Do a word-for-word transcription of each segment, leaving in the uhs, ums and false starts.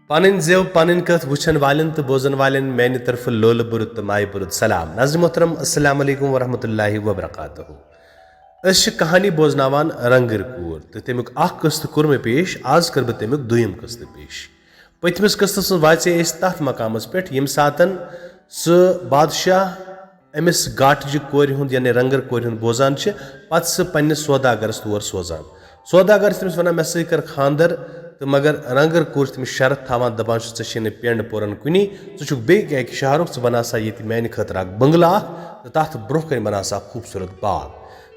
پنٕنۍ زٮ۪و پنٕنۍ کتھ وٕچھن والٮ۪ن تہٕ بوزن والٮ۪ن میانہِ طرفہٕ لولہٕ بُرٕ تہٕ مایہِ بُرٕ سلام۔ ناظرین محترم، السلام علیکم ورحمۃ اللہ وبرکاتہ۔ أسۍ چھِ کہانی بوزناوان رنگٕر کوٗر تہٕ تمیُک اکھ قٕسطہٕ کوٚر مےٚ پیش، آز کَرٕ بہٕ تمیُک دوٚیِم قٕسطہٕ پیش۔ پٔتمِس قٕسطس منٛز واژے أسۍ تتھ مقامس پٮ۪ٹھ ییٚمہِ ساتن سُہ بادشاہ أمِس گاٹجہِ کورِ ہُنٛد، یعنی رنگٕر کورِ ہُنٛد بوزان چھِ، پتہٕ سُہ پننِس سوداگرس تور سوزان۔ سوداگر چھِ تٔمِس ونان، مےٚ سۭتۍ کر خانٛدر، تہٕ مگر رنگٕر کور چھِ تٔمِس شرط تھاوان، دپان چھُ، ژےٚ چھے نہٕ پینڈ پورن کُنی، ژٕ چھُکھ بیٚیہِ اکہِ شہرُک، ژٕ بناو سا ییٚتہِ میانہِ خٲطرٕ اکھ بنگلہٕ اکھ، تہٕ تتھ برونٛہہ کنہِ بناو سا اکھ خوٗبصوٗرت باغ۔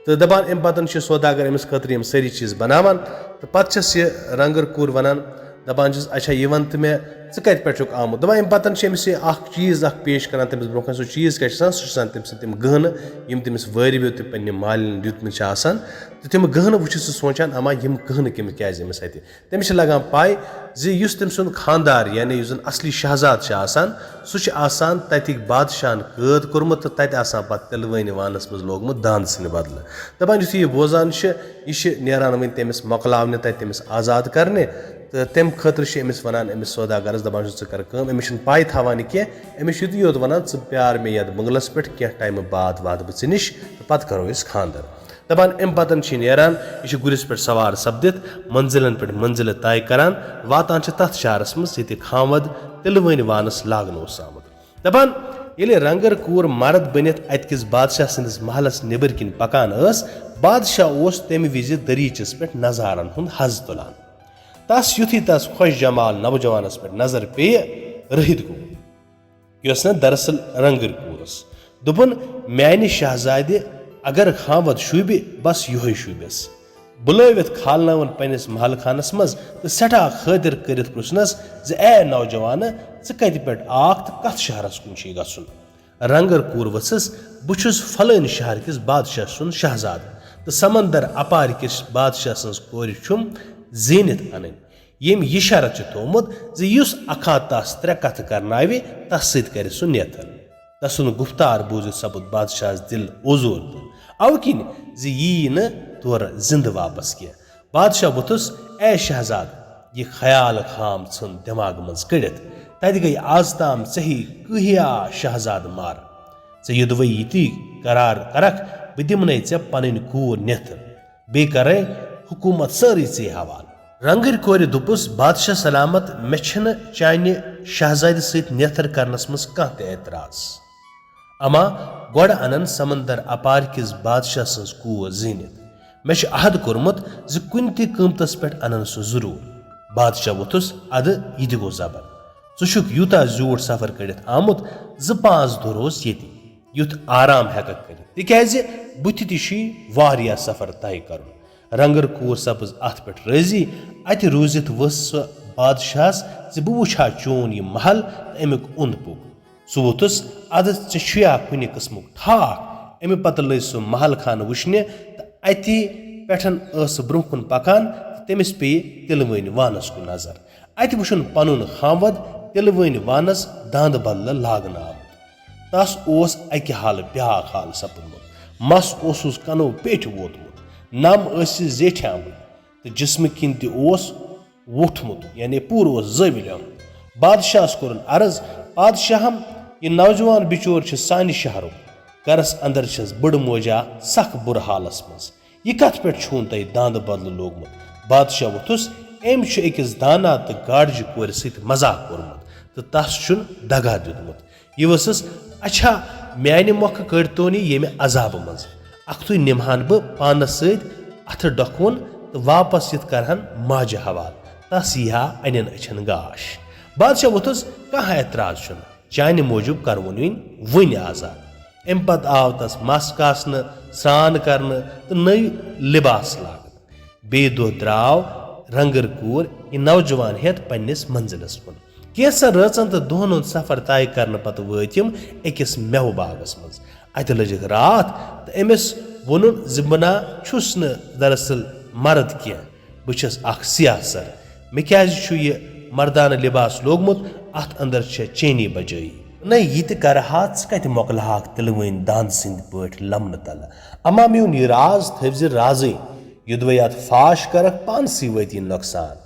تہٕ دپان، امہِ پتن چھِ سوداگر أمِس خٲطرٕ یِم سٲری چیٖز بناوان، تہٕ پتہٕ چھس یہِ رنگٕر کوٗر ونان، دپان چھس، اچھا، یہِ ون تہٕ مےٚ، ژٕ کتہِ پٮ۪ٹھ چھُکھ آمُت؟ دپان، امہِ پتن چھِ أمِس یہِ اکھ چیٖز اکھ پیش کران تٔمِس برونٛہہ کنہِ۔ سُہ چیٖز کیٛاہ چھُ آسان؟ سُہ چھُ آسان تٔمۍ سٕنٛدۍ تِم گٔہنہٕ، یِم تٔمِس وٲرِو تہٕ پننہِ مالِنۍ دیُتمٕتۍ چھِ آسان۔ تہٕ تِم گٔہنہٕ وٕچھِتھ چھُ سونٛچان، اما، یِم گٔہنہٕ کٔمِس کیٛازِ أمِس اَتہِ؟ تٔمِس چھِ لگان پَے زِ یُس تٔمۍ سُنٛد خانٛدار، یعنی یُس زَن اصلی شہزاد چھُ آسان، سُہ چھُ آسان تَتِکۍ بادشاہَن قٲد کوٚرمُت تہٕ تَتہِ آسان پَتہٕ تِلہٕ وٲنۍ وانَس منٛز لوگمُت دانٛد سٕنٛدِ بدلہٕ۔ دَپان یُتھُے یہِ بوزان چھِ، یہِ چھِ نیران وۄنۍ تٔمِس مۄکلاونہِ تَتہِ، تٔمِس آزاد کرنہِ۔ تہٕ تَمہِ خٲطرٕ چھِ أمِس وَنان، أمِس سوداگرَس دَپان چھُ، ژٕ کر کٲم، أمِس چھُنہٕ پَے تھاوان یہِ کینٛہہ، أمِس چھُ یُتُے یوت وَنان، ژٕ پیار مےٚ یَتھ بنگلَس پٮ۪ٹھ، کینٛہہ ٹایمہٕ بعد واتہٕ بہٕ ژٕ نِش تہٕ پَتہٕ کرو أسۍ خانٛدر۔ دپان، امہِ پتن چھِ یہِ نیران، یہِ چھُ گُرِس پٮ۪ٹھ سوار سپدِتھ منزلن پٮ۪ٹھ منزلہٕ طے کران، واتان چھِ تتھ شہرس منٛز ییٚتہِ خانٛوَد تِلہٕ وٲنۍ وانس لاگنہٕ اوس آمُت۔ دپان، ییٚلہِ رنگر کوٗر مرد بٔنِتھ اتہِ کِس بادشاہ سٕنٛدِس محلس نیبر کِنۍ پکان ٲس، بادشاہ اوس تمہِ وِزِ دٔریٖچس پٮ۪ٹھ نظارن ہُنٛد حظ تُلان۔ تس یُتھُے تس خۄش جمال نوجوانس پٮ۪ٹھ نظر پیٚیہِ، رٔہِتھ گوٚو۔ یۄس نہٕ دراصل رنگٕر کوٗر ٲس۔ دوٚپُن، میانہِ شہزادِ اگر خانٛوَد شوٗبہِ، بس یِہوٚے شوٗبٮ۪س۔ بُلٲوِتھ کھالنٲوٕن پننِس محل خانس منٛز تہٕ سٮ۪ٹھاہ خٲطِر کٔرِتھ پرُژھنس زِ، اے نوجوانہٕ، ژٕ کتہِ پٮ۪ٹھ آکھ تہٕ کتھ شہرس کُن چھُے گژھُن؟ رنگٕر کوٗر ؤژھٕس، بہٕ چھُس فلٲنۍ شہر کِس بادشاہ سُنٛد شہزادٕ تہٕ سمندر اپارِ کِس بادشاہ سٕنٛز کورِ چھُم زیٖنِتھ انٕنۍ۔ ییٚمۍ یہِ شرط چھُ تھوومُت زِ یُس اکھا تس ترٛےٚ کتھٕ کرناوِ، تس سۭتۍ کرِ سُہ نیتھر۔ تسُنٛد گُفتار بوٗزِتھ سپُد بادشاہس دِل اوزوٗر تہٕ، اوٕ کِنۍ زِ یہِ یی نہٕ تورٕ زِندٕ واپس کینٛہہ۔ بادشاہ ووٚتھُس، اے شہزاد، یہِ خیال خام ژھٕن دٮ۪ماغہٕ منٛز کٔڑِتھ۔ تتہِ گٔے از تام ژےٚ ہی کۭہیا شہزاد مارٕ۔ ژےٚ یوٚدوَے یِتی قرار کرکھ، بہٕ دِمنے ژےٚ پنٕنۍ کوٗر نیتھر۔ بیٚیہِ کرے حکوٗمت سٲرٕے ژے حوالہٕ۔ رنگٕرۍ کورِ دوٚپُس، بادشاہ سلامت، مےٚ چھِنہٕ چانہِ شہزادِ سۭتۍ نیتھر کرنس منٛز کانٛہہ تہِ اعتراض۔ اما گۄڈٕ انن سمندر اپار کِس بادشاہ سٕنٛز کوٗر زیٖنِتھ۔ مےٚ چھُ عہد کوٚرمُت زِ کُنہِ تہِ قۭمتس پٮ۪ٹھ انن سُہ ضروٗر۔ بادشاہ ووٚتھُس، ادٕ یہِ تہِ گوٚو زبر۔ ژٕ چھُکھ یوٗتاہ زیوٗٹھ سفر کٔڑِتھ آمُت، زٕ پانٛژھ دۄہ روز ییٚتی، یُتھ آرام ہٮ۪ککھ کٔرِتھ، تِکیازِ بُتھِ تہِ چھُے واریاہ سفر طے کرُن۔ رنگر کوٗر سپٕز اتھ پٮ۪ٹھ رٲضی۔ اتہِ روٗزِتھ ؤژھ سۄ بادشاہس زِ بہٕ وٕچھِ ہا چون یہِ محل تہٕ امیُک اوٚنٛد پوٚک۔ سُہ ووٚتھُس، ادٕ ژےٚ چھُیا کُنہِ قٕسمُک ٹھاکھ؟ امہِ پتہٕ لٔج سۄ محل خانہٕ وٕچھنہِ تہٕ اتی پٮ۪ٹھ ٲس سۄ برونٛہہ کُن پکان تہٕ تٔمِس پیٚیہِ تِلہٕ وٲنۍ وانس کُن نظر۔ اتہِ وٕچھُن پنُن خانٛوَد تِلہٕ وٲنۍ وانس داندٕ بدلہٕ لاگنہٕ آمُت۔ تس اوس اکہِ حالہٕ بیاکھ حال سپُدمُت۔ مس اوسُس کنو پیٹھۍ ووتمُت، نم ٲسِس زیٹھیمٕتۍ تہٕ جسمہٕ کِنۍ تہِ اوس ووٚٹھمُت، یعنی پوٗرٕ اوس زٲوِلیومُت۔ بادشاہس کوٚرُن عرض، بادشاہم، یہِ نوجوان بچور چھُ سانہِ شہرُک، گرس اندر چھس بٔڑ موجا سخ بُرٕ حالس منٛز۔ یہِ کتھ پٮ۪ٹھ چھُون تۄہہِ داندٕ بدلہٕ لوگمُت؟ بادشاہ ووٚتھُس، أمۍ چھُ أکِس دانا تہٕ گاڈجہِ کورِ سۭتۍ مذاق کوٚرمُت تہٕ تس چھُن دگا دیُتمُت۔ یہِ ؤژھٕس، اچھا، میانہِ مۄکھٕ کٔڑتون یہِ ییٚمہِ عذابہٕ منٛز۔ اکھتُے نِمہان بہٕ پانس سۭتۍ اتھٕ ڈۄکھوُن تہٕ واپس یِتھ کرہن ماجہِ حوالہٕ۔ تس یی ہا انٮ۪ن أچھن گاش۔ بادشاہ ووٚتھُس، کانٛہہ اعتراض چھُنہٕ۔ چانہِ موٗجوٗب کرون وۄنۍ وُنۍ آزاد۔ امہِ پتہٕ آو تس مس کاسنہٕ، سرٛان کرنہٕ تہٕ نٔوۍ لباس لاگنہٕ۔ بیٚیہِ دۄہ درٛاو رنگر کوٗر یہِ نوجوان ہٮ۪تھ پننِس منزلس کُن۔ کینٛژن رٲژن تہٕ دۄہن ہُنٛد سفر طے کرنہٕ پتہٕ وٲتۍ یِم أکِس مٮ۪وٕ باغس منٛز۔ اتہِ لٔجکھ راتھ تہٕ أمِس ووٚنُن زِ بہٕ نا چھُس نہٕ دراصل مرد کینٛہہ، بہٕ چھَس اکھ سیاہ سر۔ مےٚ کیازِ چھُ یہِ مردانہٕ لباس لوگمُت؟ اتھ اندر چھےٚ چینی بجٲیی۔ نہ، یہِ تہِ کرٕ ہا، ژٕ کتہِ مۄکلہٕ ہاکھ تِلہٕ وٲنۍ داند سٕنٛدۍ پٲٹھۍ لمنہٕ تلہٕ؟ اما میون یہِ راز تھٲوزِ رازٕے، یوٚدوے اتھ فاش کرکھ، پانسٕے وٲتی نۄقصان۔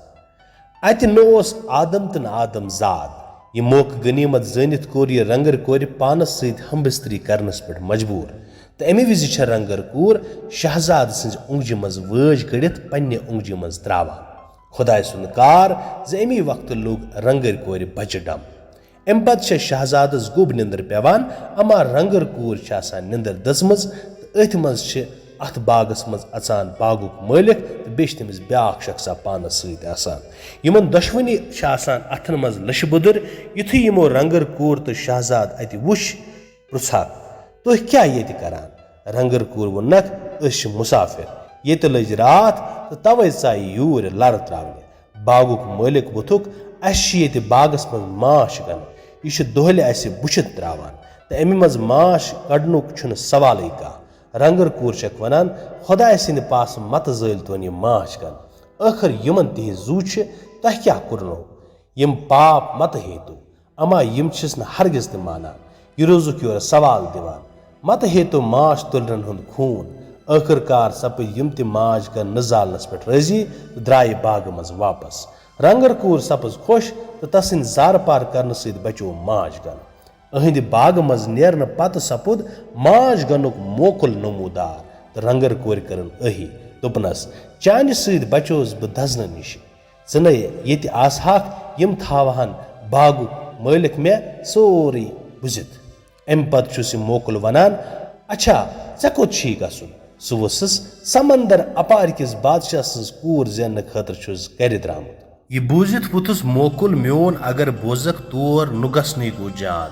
اتہِ نہ اوس آدم تہٕ نہ آدم زاد۔ یہِ موقعہٕ غنیمت زٲنِتھ کوٚر یہِ رنگر کورِ پانس سۭتۍ ہمبستری کرنس پٮ۪ٹھ مجبور۔ تہٕ امہِ وِزِ چھےٚ رنگر کوٗر شہزادٕ سٕنزِ اونگجہِ منز وٲج کٔڑِتھ پننہِ اونگجہِ منز تراوان۔ خۄداے سُند کار زِ امی وقتہٕ لوٚگ رنگٕرۍ کورِ بچہِ ڈم۔ امہِ پتہٕ چھےٚ شہزادس گوٚب نِندٕر پٮ۪وان، اما رنگٕر کوٗر چھِ آسان نِندٕر دٔژمٕژ تہٕ أتھۍ منٛز چھِ اتھ باغس منٛز اژان باغُک مٲلِک تہٕ بیٚیہِ چھِ تٔمِس بیٛاکھ شخصا پانس سۭتۍ آسان۔ یِمن دۄشوٕنی چھِ آسان اتھن منٛز لٔشہِ بُدٕر۔ یُتھُے یِمو رنگٕر کوٗر تہٕ شہزاد اتہِ وُچھ، پرژھکھ، "تُہۍ کیٛاہ ییٚتہِ کران؟" رنگٕر کوٗر ووٚننکھ، "أسۍ چھِ مُسافِر، ییٚتہِ لٔج راتھ تہٕ توے ژایہِ یوٗرۍ لرٕ تراونہِ۔" باغُک مٲلِک ووٚتھُکھ، "اَسہِ چھِ ییٚتہِ باغس منٛز ماچھ گنہٕ، یہِ چھُ دۄہلہِ اَسہِ بُچھِتھ تراوان تہٕ اَمہِ منٛز ماچھ کڑنُک چھُنہٕ سوالٕے کانٛہہ۔" رنگٕر کوٗر چھکھ ونان، "خۄداے سٕنٛدِ پاسہٕ متہٕ زٲلۍ تون یہِ ماچھ گنہٕ، ٲخٕر یِمن تِہنٛز زُو چھِ، تۄہہِ کیٛاہ کوٚرنو؟ یِم پاپ متہٕ ہیٚتو۔" اما یِم چھِس نہٕ ہرگز تہِ مانان۔ یہِ روٗزُکھ یورٕ سوال دِوان، متہٕ ہیٚتو ماچھ تُلرٮ۪ن ہُنٛد خوٗن۔ ٲخٕر کار سپٕدۍ یِم تہِ ماچھ گن نہٕ زالنس پٮ۪ٹھ رٲضی تہٕ درٛایہِ باغہٕ منٛز واپس۔ رنگر کوٗر سپٕز خۄش تہٕ تسٕنٛدِ زارٕ پار کرنہٕ سۭتۍ بچیو ماچھ گن۔ أہنٛدِ باغہٕ منٛز نیرنہٕ پتہٕ سپُد ماچھ گنُک موکُل نموٗدار تہٕ رنگر کورِ کٔرٕن أہی۔ دوٚپنس، "چانہِ سۭتۍ بچیوس بہٕ دزنہٕ نِش۔" ژٕ نے ییٚتہِ آسہٕ ہاکھ، یِم تھاوہن باغُک مٲلِک مےٚ سورُے بُزِتھ۔ اَمہِ پتہٕ چھُس یہِ موکُل وَنان، "اچھا، ژےٚ کوٚت چھُے گژھُن؟" سُہ ووٚسُس، "سمندر اپارِ کِس بادشاہ سٕنٛز کوٗر زیننہٕ خٲطرٕ چھُس گرِ درٛامُت۔" یہِ بوٗزِتھ ووٚتھُس موکُل، "میون اگر بوزکھ تور نُگس نٕے گوٚو جان،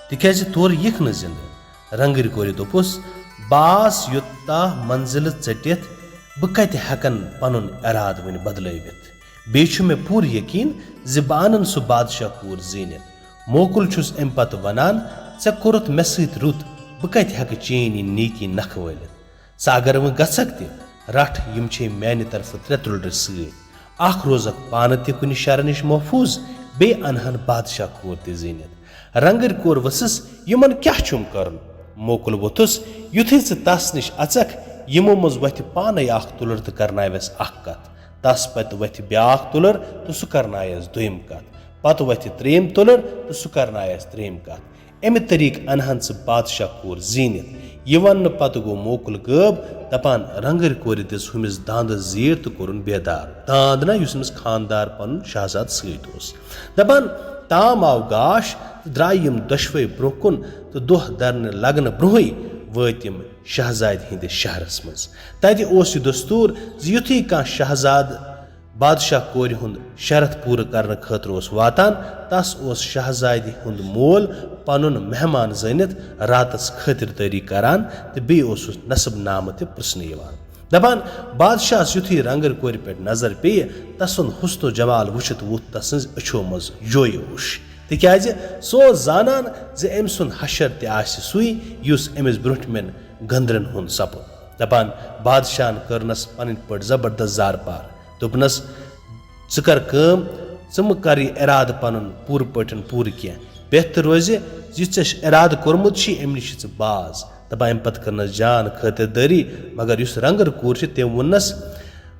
تِکیازِ تورٕ یِکھ نہٕ زِندٕ۔" رنگٕرۍ کورِ دوٚپُس، "بہٕ آس یوٚتام منزلہٕ ژٔٹِتھ، بہٕ کتہِ ہٮ۪کن پنُن ارادٕ وۄنۍ بدلٲوِتھ؟" بیٚیہِ چھُ مےٚ پوٗرٕ یقیٖن زِ بہٕ اَنَن سُہ بادشاہ کوٗر زیٖنِتھ۔ موکُل چھُس اَمہِ پتہٕ وَنان، "ژےٚ کوٚرُتھ مےٚ سۭتۍ رُت، بہٕ کَتہِ ہٮ۪کہٕ چٲنۍ یہِ نیٖکی نکھٕ وٲلِتھ؟ ژٕ اگر وۄنۍ گژھکھ تہِ، رَٹھ، یِم چھے میٛانہِ طرفہٕ ترٛےٚ تُلرِ سۭتۍ۔ اکھ روزکھ پانہٕ تہِ کُنہِ شرٕ نِش محفوٗظ، بیٚیہِ اَنہٕ ہن بادشاہ کوٗر تہِ زیٖنِتھ۔" رنگٕرۍ کور ؤسٕس، "یِمن کیٛاہ چھُم کرُن؟" موکُل ووٚتھُس، "یُتھُے ژٕ تس نِش اژکھ، یِمو منٛز وۄتھِ پانے اکھ تُلر تہٕ کرناوٮ۪س اکھ کتھ۔ تس پتہٕ وۄتھِ بیاکھ تُلر تہٕ سُہ کرنایس دوٚیِم کتھ۔ پتہٕ وۄتھِ ترٛیٚیِم تُلر تہٕ سُہ کرنایس ترٛیٚیِم کتھ۔ امہِ طریقہٕ انہن ژٕ بادشاہ کوٗر زیٖنِتھ۔" یہِ وننہٕ پتہٕ گوٚو موکُل غٲب، دپان، رنگٕرۍ کورِ دِژ ہُمِس داندس زیٖر تہٕ کوٚرُن بیدار۔ داند نہ، یُس أمِس خاندار پنُن شہزادٕ سۭتۍ اوس۔ دپان، تام آو گاش تہٕ درٛایہِ یِم دۄشوے برٛونٛہہ کُن تہٕ دۄہ درنہٕ لگنہٕ برٛونٛہٕے وٲتۍ یِم شہزادِ ہٕنٛدِس شہرس منٛز۔ تتہِ اوس یہِ دستوٗر زِ یُتھُے کانٛہہ شہزادٕ بادشاہ کورِ ہُنٛد شرط پوٗرٕ کرنہٕ خٲطرٕ اوس واتان، تس اوس شہزادِ ہُنٛد مول پنُن مہمان زٲنِتھ راتس خٲطردٲری کران تہٕ بیٚیہِ اوسُس نسب نامہٕ تہِ پرژھنہٕ یِوان۔ دپان، بادشاہس یُتھُے رنگٕرۍ کورِ پٮ۪ٹھ نظر پیٚیہِ، تسُنٛد حُسن و جمال وٕچھِتھ ووٚتھ تسٕنٛزِ أچھو منٛز جویہِ اوٚش، تِکیازِ سُہ اوس زانان زِ أمۍ سُنٛد حشر تہِ آسہِ سُے، یُس أمِس برٛونٛٹھمٮ۪ن گندرن ہُنٛد سپُد۔ دپان، بادشاہن کٔرنس پنٕنۍ پٲٹھۍ زبردست زارپار۔ دوٚپنس، "ژٕ کر کٲم، ژٕ مہٕ کر یہِ ارادٕ پنُن پوٗرٕ پٲٹھۍ پوٗرٕ کینٛہہ۔ بہتر روزِ زِ یُس ژےٚ ارادٕ کوٚرمُت چھُے، امہِ نِش چھِ ژٕ باز۔" دپان، امہِ پتہٕ کٔرنس جان خٲطردٲری، مگر یُس رنگر کوٗر چھِ، تٔمۍ ووٚننس،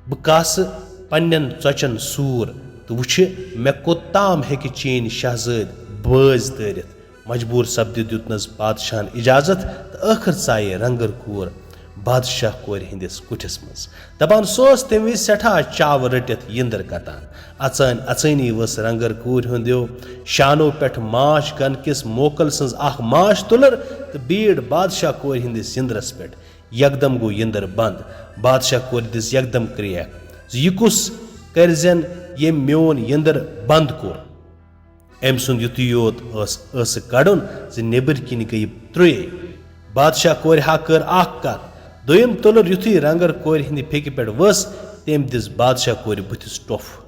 "بہٕ کاسہٕ پننٮ۪ن ژۄچن سوٗر تہٕ وٕچھِ، مےٚ کوٚت تام ہیٚکہِ چٲنۍ شہزٲدۍ بٲزۍ تٲرِتھ۔" مجبوٗر سپدِتھ دیُتنس بادشاہن اجازت تہٕ ٲخٕر ژایہِ رنگر کوٗر بادشاہ کورِ ہٕنٛدِس کُٹھِس منٛز۔ دپان، سُہ اوس تمہِ وِزِ سٮ۪ٹھاہ چاوٕ رٔٹِتھ یِندٕر کتان۔ اژٲنۍ اژٲنی ؤژھ رنگر کوٗرِ ہُنٛدیو شانو پٮ۪ٹھ ماچھ گن کِس موکل سٕنٛز اکھ ماچھ تُلر تہٕ بیٖٹھ بادشاہ کورِ ہٕنٛدِس یِندرس پٮ۪ٹھ۔ یکدم گوٚو یِندٕر بند۔ بادشاہ کورِ دِژ یکدم کرٛیکھ زِ، "یہِ کُس کٔرۍ زٮ۪ن ییٚمۍ میون یِندٕر بند کوٚر؟" أمۍ سُنٛد یُتُے یوت ٲس ٲسہٕ کڑُن زِ نیبٕرۍ کِنۍ گٔیہِ ترٛے۔ بادشاہ کورِ ہا کٔر اکھ کتھ، دوٚیِم تُلٕر یُتھُے رنگر کورِ ہٕنٛدِ پھیٚکہِ پٮ۪ٹھ ؤژھ، تٔمۍ دِژ بادشاہ کورِ بُتھِس ٹۄپھ۔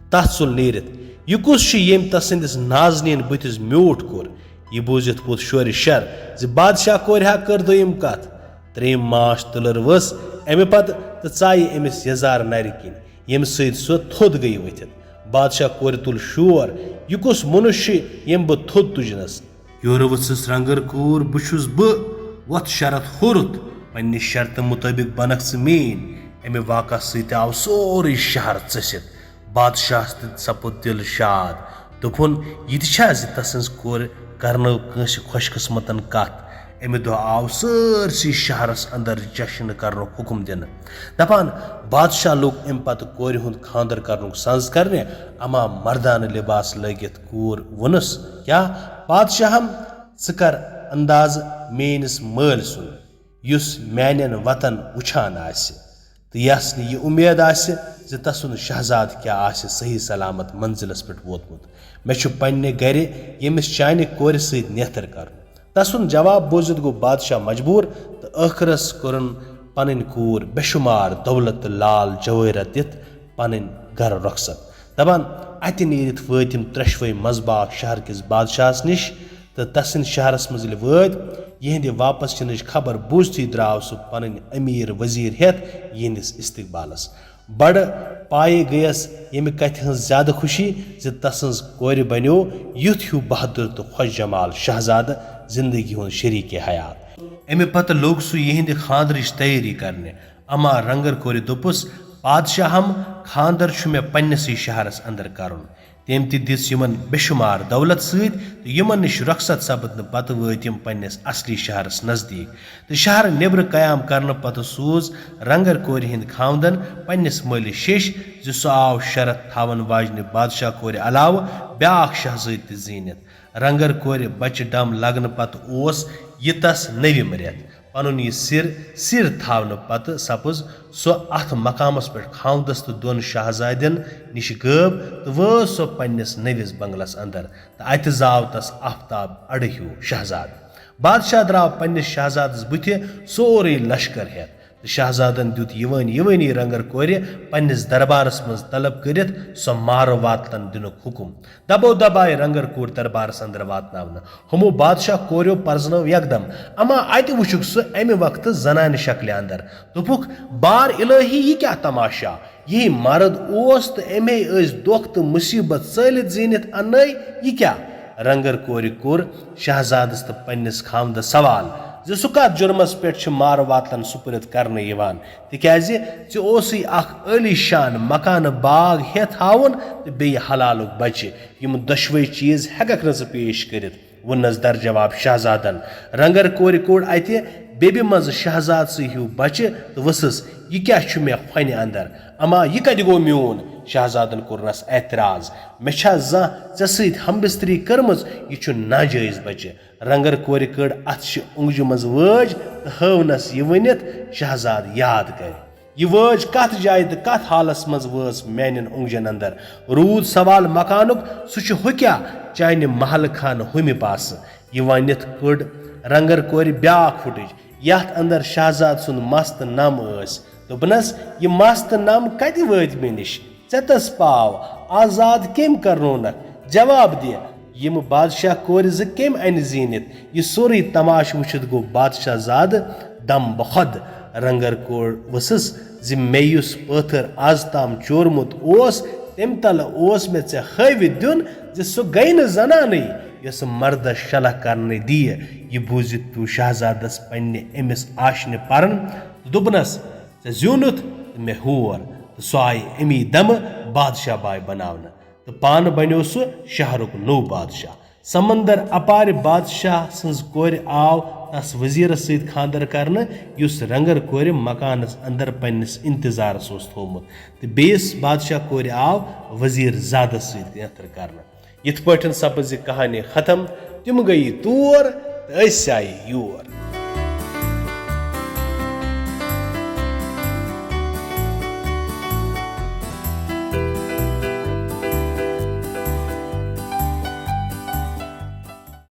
تس ژوٚل نیٖرِتھ، "یہِ کُس چھُ ییٚمۍ تسٕنٛدِس نازنیٖن بُتھِس میوٗٹھ کوٚر؟" یہِ بوٗزِتھ ووٚتھ شورِ شر زِ بادشاہ کورِ ہا کٔر دوٚیِم کتھ۔ ترٛیٚیِم ماچھ تُلٕر ؤژھ، امہِ پتہٕ تہٕ ژایہِ أمِس یزار نرِ کِنۍ، ییٚمہِ سۭتۍ سۄ تھوٚد گٔیہِ ؤتھِتھ۔ بادشاہ کورِ تُل شور، "یہِ کُس مُنُش چھُ ییٚمۍ بہٕ تھوٚد تُجنس؟" یورٕ ؤژھٕس رنگر کوٗر، "بہٕ چھُس بہٕ، وۄتھ شرط ہورُت، پننہِ شرطہٕ مُطٲبق بنکھ ژٕ میٲنۍ۔" امہِ واقعہٕ سۭتۍ آو سورُے شہر ژٔسِتھ۔ بادشاہس تہِ سپُد دِل شاد۔ دوٚپُن، "یہِ تہِ چھا زِ تسٕنز کورِ کرنٲو کٲنسہِ خۄش قسمتن کتھ؟" امہِ دۄہ آو سٲرسٕے شہرس اندر جشن کرنُک حکم دِنہٕ۔ دپان، بادشاہ لوٚگ امہِ پتہٕ کورِ ہُند خاندر کرنُک سنز کرنہِ، اما مردانہٕ لباس لٲگِتھ کوٗر وونُس، "کیاہ؟" بادشاہم، ژٕ کر اندازٕ میٲنِس مٲلۍ سُند، یُس میانٮ۪ن وتن وُچھان آسہِ، تہٕ یس نہٕ یہِ اُمید آسہِ زِ تسُند شہزادٕ کیاہ آسہِ صحیح سلامت منزلس پٮ۪ٹھ ووتمُت۔ مےٚ چھُ پننہِ گرِ ییٚمِس چانہِ کورِ سۭتۍ نیتر کرُن۔ تسُند جواب بوٗزِتھ گوٚو بادشاہ مجبوٗر، تہٕ ٲخرس کوٚرُن پنٕنۍ کوٗر بے شمار دولت تہٕ لال جوٲہرت دِتھ پنٕنۍ گرٕ رۄخصت۔ دپان، اتہِ نیٖرِتھ وٲتۍ تِم ترٛٮ۪شوَے منزباگ شہر کِس بادشاہس نِش، تہٕ تسٕندِ شہرس منز ییٚلہِ وٲتۍ، یِہندِ واپس یِنٕچ خبر بوٗزتھٕے درٛاو سُہ پنٕنۍ امیر وزیر ہٮ۪تھ یِہندِس استقبالس۔ بڑٕ پایہِ گٔیس ییٚمہِ کتھِ ہٕنز زیادٕ خوشی زِ تسٕنز کورِ بنیوو یُتھ ہیوٗ بہادر تہٕ خۄش جمال شہزادٕ، زندگی ہُند شریک حیات۔ امہِ پتہٕ لوٚگ سُہ یِہندِ خاندرٕچ تیٲری کرنہِ۔ اما رنگر کورِ دوٚپُس، "پادشاہم، خاندر چھُ مےٚ پننِسٕے شہرس اندر کرُن۔" تٔمۍ تہِ دِژ یِمن بے شمار دولت سۭتۍ تہٕ یِمن نِش رۄخصت سپدنہٕ پتہٕ وٲتۍ یِم پننِس اصلی شہرس نزدیٖک۔ تہٕ شہر نیبرٕ قیام کرنہٕ پتہٕ سوٗز رنگر کورِ ہٕنٛدۍ خاوندن پننِس مٲلِس شیٚش زِ سُہ آو شرط تھاوَن واجنہِ بادشاہ کورِ علاوٕ بیٛاکھ شہزٲدۍ تہِ زیٖنِتھ۔ رنگر کورِ بچہِ ڈم لگنہٕ پتہٕ اوس یہِ تس نٔوِم رٮ۪تھ۔ پنُن یہِ سِر سِر تھاونہٕ پتہٕ سپٕز سۄ اتھ مقامس پٮ۪ٹھ خاوندس تہٕ دۄن شہزادٮ۪ن نِش غٲب تہٕ وٲژ سۄ پننِس نٔوِس بنگلس اندر تہٕ اتہِ زاو تس آفتاب اڈٕ ہیوٗ شہزادٕ۔ بادشاہ درٛاو پننِس شہزادس بُتھِ سورُے لشکر ہٮ۪تھ تہٕ شہزادن دیُت یِوٲنۍ یِوٲنی رنگر کورِ پننِس دربارس منٛز طلب کٔرِتھ سۄ مارٕ واتلن دِنُک حُکم۔ دبو دب آیہِ رنگر کوٗر دربارس اندر واتناونہٕ۔ ہُمو بادشاہ کوریو پرزنٲو یکدم، اما اتہِ وُچھُکھ سُہ امہِ وقتہٕ زنانہِ شکلہِ اندر۔ دوٚپُکھ، "بار الہی، یہِ کیٛاہ تماشا؟ یی مرد اوس تہٕ أمۍ ٲسۍ دۄکھ تہٕ مُصیبت ژٲلِتھ زیٖنِتھ اننٲے، یہِ کیٛاہ؟" رنگر کورِ کوٚر شہزادس تہٕ پننِس خاوندس سوال زِ سُہ کتھ جُرمس پٮ۪ٹھ چھُ مارٕ واتلن سُپرد کرنہٕ یِوان، تِکیازِ ژےٚ اوسُے اکھ عٲلی شان مکانہٕ باغ ہٮ۪تھ ہاوُن تہٕ بیٚیہِ حلالُک بچہِ۔ یِم دۄشوے چیز ہٮ۪ککھ نہٕ ژٕ پیش کٔرِتھ۔ ووٚننس در جواب شہزادن۔ رنگر کورِ کوٚڑ اتہِ بیبہِ منٛزٕ شہزاد سٕے ہیوٗ بچہِ تہٕ ؤژھٕس، "یہِ کیٛاہ چھُ مےٚ کھۄنہِ اندر؟ اما یہِ کتہِ گوٚو میون؟" شہزادن کوٚرنس اعتراض، "مےٚ چھا زانٛہہ ژےٚ سۭتۍ ہمبستری کٔرمٕژ؟ یہِ چھُ ناجٲیز بچہِ۔" رنگر کورِ کٔڑ اتھٕ چہِ اونگجہِ منٛز وٲج تہٕ ہٲونس یہِ ؤنِتھ شہزاد یاد کرِ۔ یہِ وٲج کتھ جایہِ تہٕ کتھ حالس منٛز وٲژ میانٮ۪ن اونگجن اندر؟ روٗد سوال مکانُک، سُہ چھُ ہُہ کیٛاہ چانہِ محلہٕ خانہٕ ہُمہِ پاسہٕ؟ یہِ ؤنِتھ کٔڑ رنگر کورِ بیاکھ فُٹٕج، یتھ اندر شہزاد سُنٛد مس تہٕ نم ٲسۍ۔ دوٚپنس، "یہِ مس تہٕ نم کتہِ وٲتۍ مےٚ نِش؟ ژےٚ تس پاو آزاد کٔمۍ کرنونکھ؟ جواب دِ، یِم بادشاہ کورِ زٕ کٔمۍ انہِ زیٖنِتھ؟" یہِ سورُے تماشہٕ وٕچھِتھ گوٚو بادشاہ زادٕ دم بخۄد۔ رنگر کور ؤژھٕس زِ مےٚ یُس پٲتھٕر از تام چورمُت اوس، تمہِ تلہٕ اوس مےٚ ژےٚ ہٲوِتھ دیُن زِ سُہ گٔے نہٕ زنانٕے یۄسہٕ مردس شلہ کرنہٕ دِیہِ۔ یہِ بوٗزِتھ پیوٚو شہزادس پننہِ أمِس آشنہِ پرن تہٕ دوٚپنس، "ژےٚ زیوٗنُتھ تہٕ مےٚ ہور۔" تہٕ سُہ آیہِ امی دمہٕ بادشاہ باے بناونہٕ تہٕ پانہٕ بنیوو سُہ شہرُک نوٚو بادشاہ۔ سمندر اپارِ بادشاہ سٕنٛز کورِ آو تس وزیرس سۭتۍ خاندر کرنہٕ، یُس رنگر کورِ مکانس اندر پننِس انتظارس اوس تھوومُت، تہٕ بیٚیِس بادشاہ کورِ آو وزیر زادس سۭتۍ نیتر کرنہٕ۔ یِتھ پٲٹھۍ سپٕز یہِ کہانی ختم، تِم گٔیہِ تور تہٕ أسۍ آیہِ یور۔